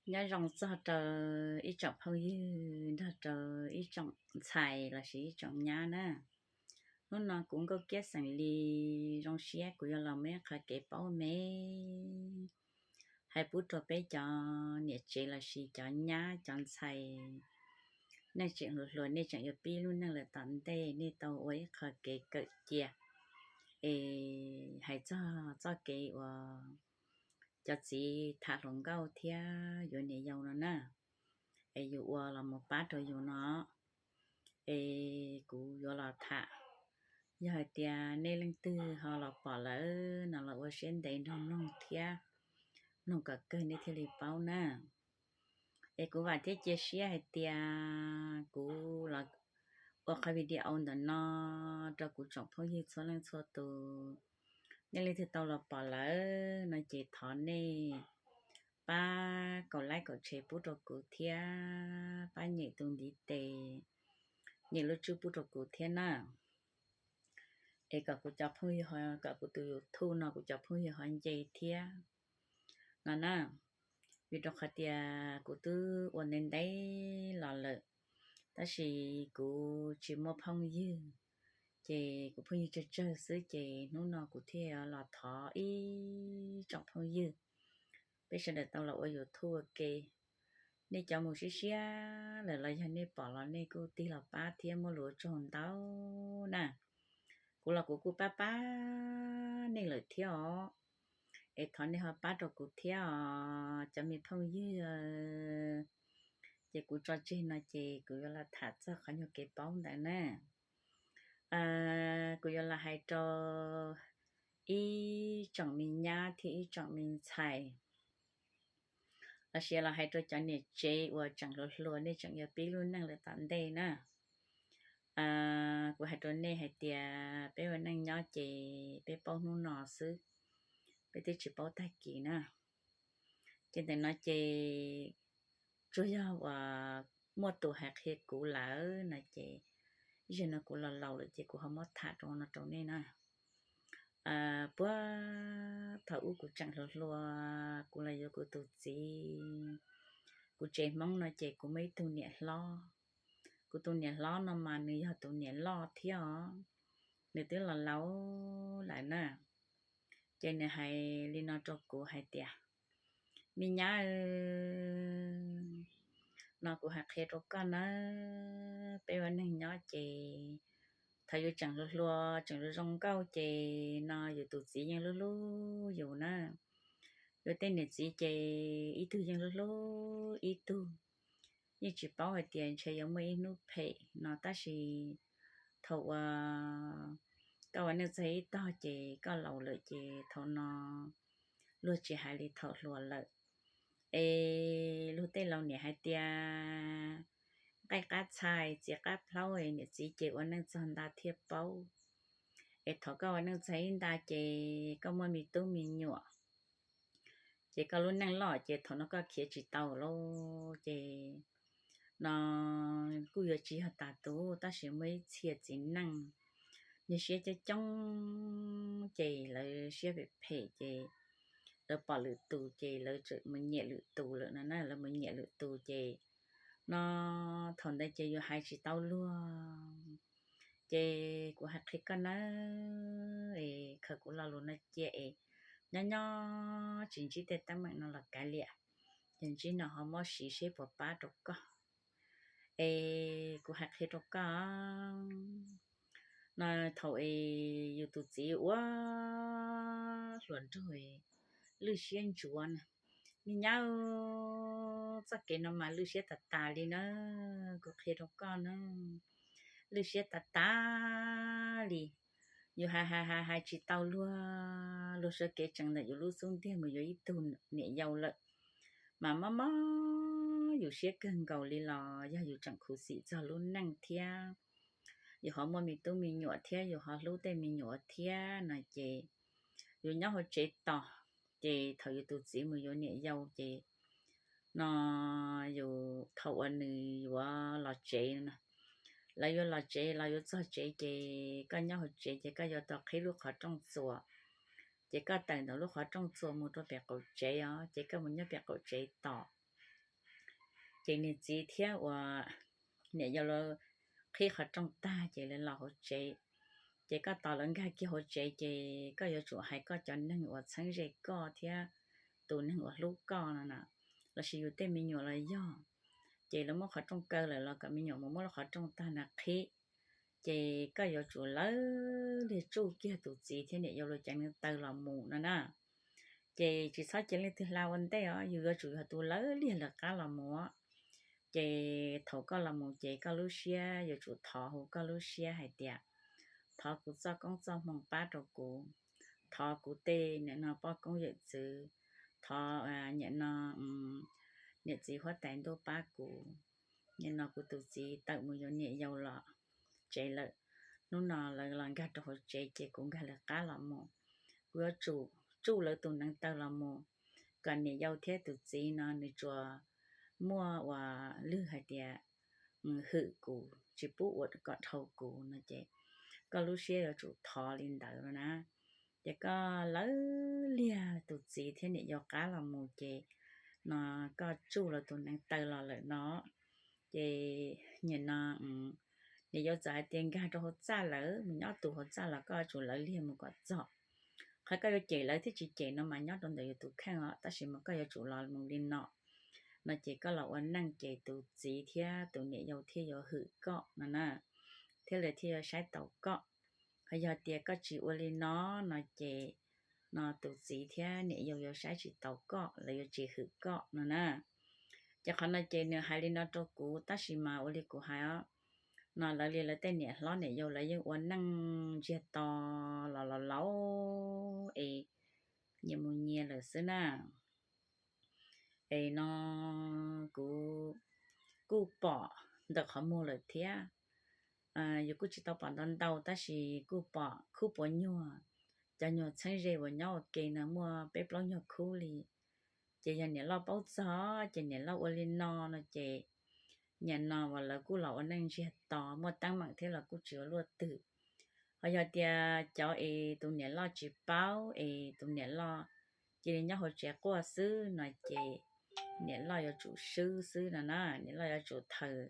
Nyob zoo txog rau ib tsoom phooj ywg nrog rau ib tsoom ntxhais lossis ib tsoom nyab na. Hnub no kuv Nkauj Kiab xeem Lis zoo siab kuv yuav los muaj ib qho kev paub me hais pub rau peb cov niam tsev lossis cov nyab cov ntxhais, nej tseem hluas hluas nej tseem yuav pib lub neej lawm tom ntej nej tau ua ib qho kev kawm cia es hais txog txoj kev uas cov txiv tham hluas nkauj thiab yuav niam yau no na, es yus ua los mus pab rau yus no, es kuv yuav los tham. Yog hais tias nej leej twg ho los pom lawm no los ua siab ntev nrog mloog thiab, mloog kom kawg nej thiaj li paub na. Es kuv vam thiab cia siab hais tias kuv los ua qhov video ntawm no rau kuv tsoom phooj ywg txhua leej txhua tus, nej leej twg tau los pom lawm no ces thov nej pab kaum like kaum share pub rau kuv thiab pab nyem tus ntiv tes, nyem lub tswb pub rau kuv thiab na, es kom kuv cov phooj ywg, kom kuv tus YouTube no kuv cov phooj ywg ho nce thiab no na. Vim rau qhov tias kuv twb ua ntev ntev los lawm, tab sis kuv tsis muaj phooj ywg, ces kuv phooj ywg tsawg tsawg xwb ces hnub no kuv thiaj los thov ib tsoom phooj ywg, peb sawv daws tau los ua YouTube ua ke. Nej cov mus siab siab lawm los yog nej pom los nej kuj tig los pab thiab muaj lus ua tsaug ntau na. Kuv los kuv kuj pab pab nej lawm thiab os, es thov nej ho pab rau kuv thiab os cov me phooj ywg. Ces kuv tso tseg no ces kuv yuav los tham txog qhov nyuag kev paub ntawd na. Kuv yuav los hais rau ib tsoom me nyab thiab ib tsoom me ntxhais, los sis los hais rau cov niam tsev uas tseem hluas hluas nej tseem yuav pib lub neej lawm tom ntej na. Kuv hais rau nej hais tias peb ua neej nyob ces peb paub hnub no xwb, peb twb tsis paub tag kis na. Ces ntawm no ces tsuas yog uas muaj tus hais qhia kuv lawm no ces, ib zaug no kuv los laus lawm ces kuv ho muab tham rau no rau nej na. Puag thaum ub kuv tseem hluas hluas, kuv los yuav kuv tus txiv, kuv tsev Hmoob no ces kuv muaj ib tug niam hlob. Kuv tus niam hlob no mas nws yog tus niam loj thiab os, nws twb los laus lawm na. Ces nws hais li no rau kuv hais tias, me nyab, no kuv hais qhia rau koj nawb, peb ua neeg nyob ces thaum yus tseem hluas hluas tseem zoo zoo nkauj ces no yus tus txiv yeej hlub hlub yus na. Yus tej niam txiv ces ib tug yeej hlub hlub ib tug, yeej tsis paub hais tias ntshe yuav muaj ib hnub phem no tab sis thaum uas koj ua neej txog ib tog ces koj laus lawm ces thaum no luag tsis hais li thaum hluas lawm. Es luag tej laus niam hais tias nqaij qab txhais txiv qab plhaub, niam txiv ces ua neej txog nta thiaj paub. Es thaum koj ua neej txog ib nta ces koj muaj me tub me nyuam, ces koj lub neej loj ces thaum no koj khiav tsis tau lawm ces no kuj yuav tsis yog tas tus tab sis muaj ib txhia txiv neej yog siab coob coob ces lawv siab phem phem ces lawv pom lwm tus ces lawv txawm mus nyiam lwm tus lawm no na, lawv mus nyiam lwm tus ces no thaum ntawd ces yus hais tsis tau luag. Ces kuv hais qhia koj nawb, es khaws kuv lo lus no cia es nyob nyob tsis ntsib tej teeb meem no los kav liam, ces ntsib no ho muab siv seb puas pab rau koj. Es kuv hais qhia rau koj no, thaum es yus tus txiv ua hluas nraug lwj siab ntsuav na, me nyab, txoj kev no mas lwj siab tas tas li na, kuv qhia rau koj na, lwj siab tas tas li. Yus hais hais hais hais tsis tau luag, luag sawv kev tsees ntawm yus lub xub ntiag mus yuav ib tug niam yau lawm, mas mob mob yus siab kawg nkaus li los yog yus tseem khuv xim txog lub neej thiab yus ho muaj me tub me nyuam thiab yus ho hlub tej me nyuam thiab no ces yus nyob hauv tsev tos, ces thaum yus tus txiv mus yuav niam yau ces no yus thaum uas nws yuav los tsev no, lawv yuav los tsev los yuav txog tsev ces koj nyob hauv tsev ces koj yuav tau qhib lub qhov rooj txuas, ces koj tawm ntawm lub qhov rooj txuas mus rau pem qaum tsev os, ces koj mus nyob pem qaum tsev tos. Ces nws txiv thiab uas niam yau lawv qhib qhov rooj tag ces lawv los hauv tsev. Ces koj tos lawv nkag kiag hauv tsev ces koj yuav tsum hais koj cov neeg uas txheeb ze koj thiab tus neeg uas hlub koj no na, lossis yus tej me nyuam los yog, ces lawv muab qhov rooj kaw lawm los kom me nyuam mus muab lub qhov rooj tag na qhib. Ces koj yuav tsum lawv liag tsuj kiag tus txiv thiab niam yau lawv cev neev taw los mus no na. Ces tsis txhob cia leej twg hla ua ntej os, yus yuav tsum yog tus lawv liag lawv qab los mus. Ces thaum koj los mus ces koj lub siab yuav tsum thov hu koj lub siab hais tias, thov kuv txoj koob txoj hmoo pab rau kuv, thov kuv tej niam no poj koob yawm txwv, thov niam no niam txiv huab tais ntuj pab kuv. Nim no kuv tus txiv tawm mus yuav niam yau los tsev lawm, hnub no lawv los nkag rau hauv tsev ces kuv nkag lawv qab los mus. Kuv yuav tsum tsuj lawv tus neev taw los mus, kom niam yau thiab tus txiv no nws tsuas muaj uas lwg hais tias hwm kuv tsis pub ua kom dhau kuv no ces koj lub siab yuav tsum thov li ntawd no na. Ces koj lawv liag tus txiv thiab niam yau qab los mus ces no koj tsuj lawv tus neev taw los lawm no ces nim no niam yau txawm hais tias nkag rau hauv txaj lawm, mus nyob tus hauv txaj los koj yuav tsum lawv liag mus kom txog. Qhov koj yuav cem lawv thiab tsis cem no mas nyob rau ntawm yus tus kheej os, tab sis mas koj yuav tsum los mus li no no ces koj los ua neej ces tus txiv thiab tus niam yau thiaj yuav hwm koj no na, thiab lawv thiaj yuav saib taus koj. Ho yog tias koj tsis ua li no no ces no tus txiv thiab niam yau yuav saib tsis taus koj, lawv yuav tsis hwm koj no na. Ces qhov no ces nws hais li no rau kuv, tab sis mas ua li kuv hais os, no lawv li lawv tej niam hlob niam yau lawv yeej ua neej ntsiag to los los laus es nyias mus nyias lawm xwb na. Es no kuv kuj pom ntawm qhov muag lawm thiab. Yus kuj tsis tau pom ntau ntau tab sis kuj pom khub puav nyuag, cov nyuag txheeb ze uas nyob ua ke no muaj peb plaub nyuag khub li. Ces yog niam loj paub txog ces niam loj ua li no no ces nim no uas lawv kuj los ua neej ntsiag to muaj teeb meem thiab los kuj tsis ua luaj twg. Ho yog tias cov es tus niam loj tsis paub es tus niam loj cia li nyob hauv tsev quaj xwb no ces niam loj yuav tsum swb xwb no na, niam loj yuav tsum thawm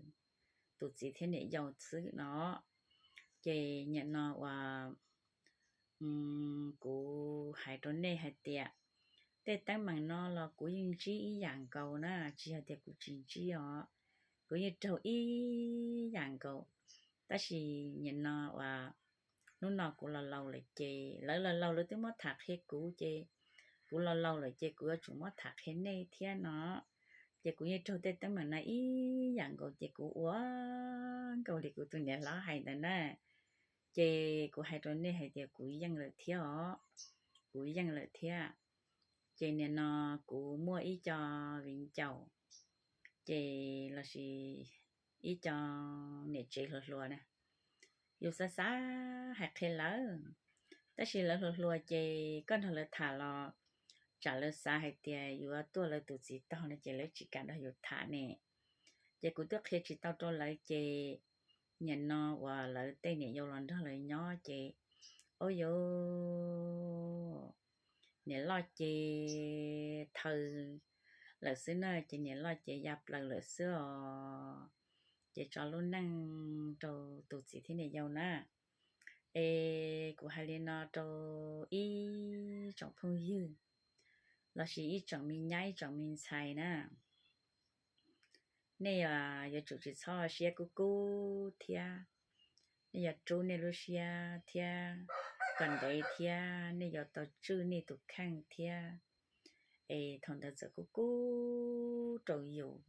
tus txiv thiab niam yau xwb no. Ces nim no uas kuv hais rau nej hais tias tej teeb meem no los kuv yeej ntsib ib yam nkaus na, tsis yog tias kuv tsis ntsib os, kuv yeej raug ib yam nkaus. Tab sis nim no uas hnub no kuv los laus lawm ces lawv los laus lawv twb muab tham qhia kuv ces kuv los laus lawm ces kuv yuav tsum muab tham qhia nej thiab no. Ces kuv yeej raug tej teeb meem no ib yam nkaus ces kuv ua nkaus li kuv tus niam hlob hais ntawd na. Ces kuv hais rau nej hais tias kuv yeej lawm thiab os, kuv yeej lawm thiab. Ces nim no kuv muaj ib co viv ncaus, ces lossis ib co niam tsev hluas hluas na, yus xav xav hais qhia lawv, tab sis lawv hluas hluas ces koj nrog lawv tham los tsam lawv xav hais tias yuav tuaj lawv tus txiv taug no ces lawv tsis kam nrog yus tham ne. Ces kuv twb qhia tsis tau rau lawv ces nim no uas lawv tej niam yau los nrog lawv nyob ces, ub yuv, niam loj ces thawm lawm xwb na, ces niam loj ces ya plaws lawm xwb os. Ces tso lub neej rau tus txiv thiab niam yau na. Es kuv hais li no rau ib tsoom phooj ywg lossis ib tsoom me nyab ib tsoom me ntxhais na, nej yuav tsum tsis txhob siab kub kub thiab, nej yuav rub nej lub siab thiab kom ntev thiab nej yuav tau tswj nej tus kheej thiab. Es thaum ntawd txawm kub kub rau yus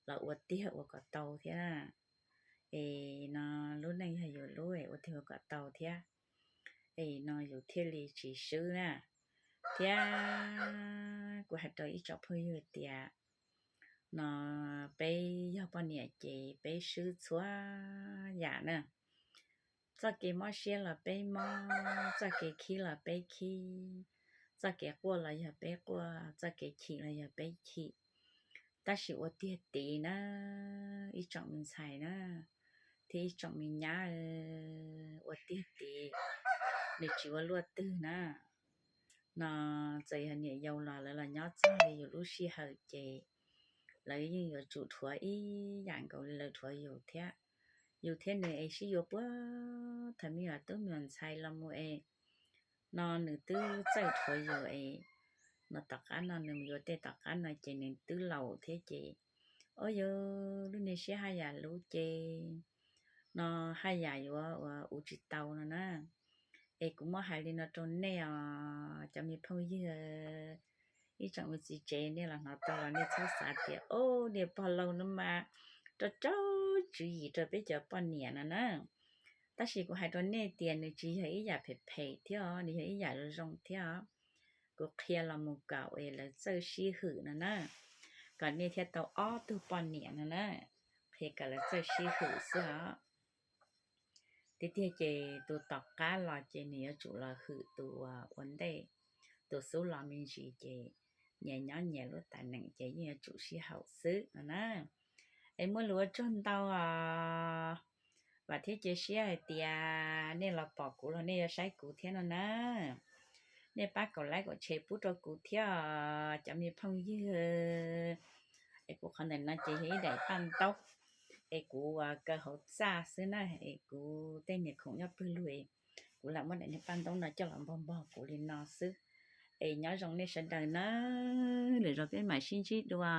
los ua tiag ua kom tau thiab. Es no lub neej yog yus lub es ua tiag ua kom tau thiab, es no yus thiaj li tsis swb na. Thiab kuv hais rau ib tsoom phooj ywg tias no peb yog poj niam ces peb swb txhua yam na. Txoj kev mob siab los peb mob, txoj kev khib los peb khib, txoj kev quaj los yog peb quaj, txoj kev chim los yog peb chim. Tab sis ua tiag tid na, ib tsoom me ntxhais na, thiab ib tsoom me nyab, ua tiag tid, nws tsis ua luaj twg na. No txawm yog niam yau los lawv los nyob txog li yus lub sij hawm ces lawv yeej yuav tsum dhuav ib yam nkaus li lawv dhuav yus thiab. Yus thiab nws es sib yuav puag thaum me nyuam tub me nyuam ntxhais los mus es no nws twb txawj dhuav yus es no tom qab no nws mus yuav tej tom qab no ces nws twb laus thiab ces, o yog lub niag siab haj yam luv ces no haj yam yuav ua tsis tau no na. Es kuv muab hais li no rau nej os cov me phooj ywg, ib tsoom me txiv tsev nej los hnov tau los nej txhob xav tias o niag pog laus no mas rau rau tswv yim rau peb cov poj niam no na. Tab sis kuv hais rau nej tias nws tsis yog ib yam phem phem thiab os, nws yog ib yam zoo zoo thiab os. Kuv qhia los mus kom es lawv txawj sib hwm no na, kom nej thiaj tau ob tug poj niam no na, qhia kom lawv txawj sib hwm xwb os. Tiag tiag ces tus tom qab los ces nws yuav tsum los hwm tus ua ntej, tus xub los me ntsis ces nyias nyob nyias lub tam neem ces yeej yuav tsum sib haum xwb no na. Es muaj lus ua tsaug ntau os, vam thiab cia siab hais tias nej los pom kuv los nej yuav saib kuv thiab no na. Nej pab kaum like kaum share pub rau kuv thiab os cov me phooj ywg. Es kuv qhov ntawm no ces yog ib daim paj ntaub, es kuv ua kaw hauv txaj xwb na, es kuv tej niag khoom nyob pawg lug, kuv lam muab daim niag paj ntaub no coj los npog npog kuv li no xwb. Es nyob zoo nej sawv daws na, lwm zaus peb mam sib ntsib dua.